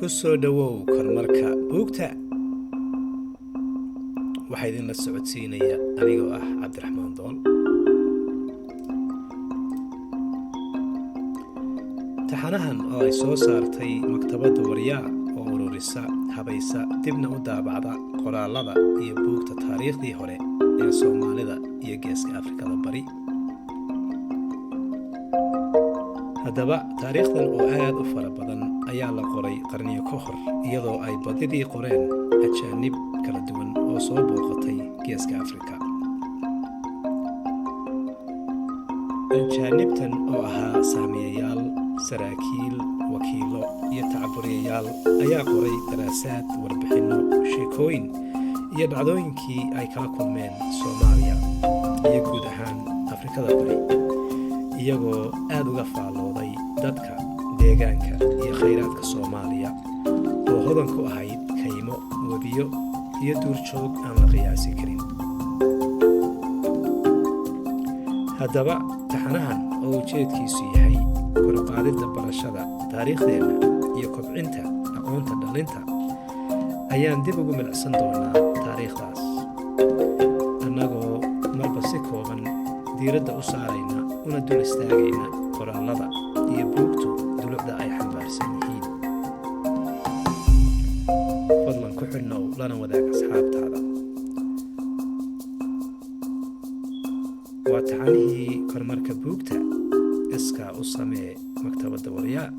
Ku soo dhowow kormarka buugta. Waxaa idinla socodsiinaya anigoo ah Cabdiraxmaan Dool. Taxanahan oo ay soo saartay maktabadda Waryaa oo ururisa, habaysa, dibna u daabacda qoraallada iyo buugta taariikhdii hore ee Soomaalida iyo Geeska Afrikada Bari. Haddaba taariikhdan oo aad u fara badan ayaa la qoray qarniyo ka hor, iyadoo ay badidii qoreen ajaanib kala duwan oo soo booqatay Geeska Afrika. Ajaanibtan oo ahaa saamiyayaal, saraakiil, wakiilo iyo tacburiyayaal ayaa qoray daraasaad, warbixinno, sheekooyin iyo dhacdooyinkii ay kala kulmeen Soomaaliya iyo guud ahaan Afrikada Bari, iyagoo aad uga faallooday dadka, deegaanka iyo khayraadka Soomaaliya oo hodan ku ahayd kaymo, webiyo iyo duurjoog aan la qiyaasi karin. Haddaba taxanahan oo ujeedkiisu yahay koruqaadidda barashada taariikhdeenna iyo kobcinta aqoonta dhalinta ayaan dib ugu milicsan doonaa taariikhdaas, annagoo marba si kooban diiradda u saarayna una dul istaagayna qoraallada iyo buugtu dulucda ay xambaarsan yihiin. Fadlan ku xidhnow lana wadaag asxaabtaada. Waa taxanihii kormarka buugta. Iskaa u samee maktabadda Waryaa.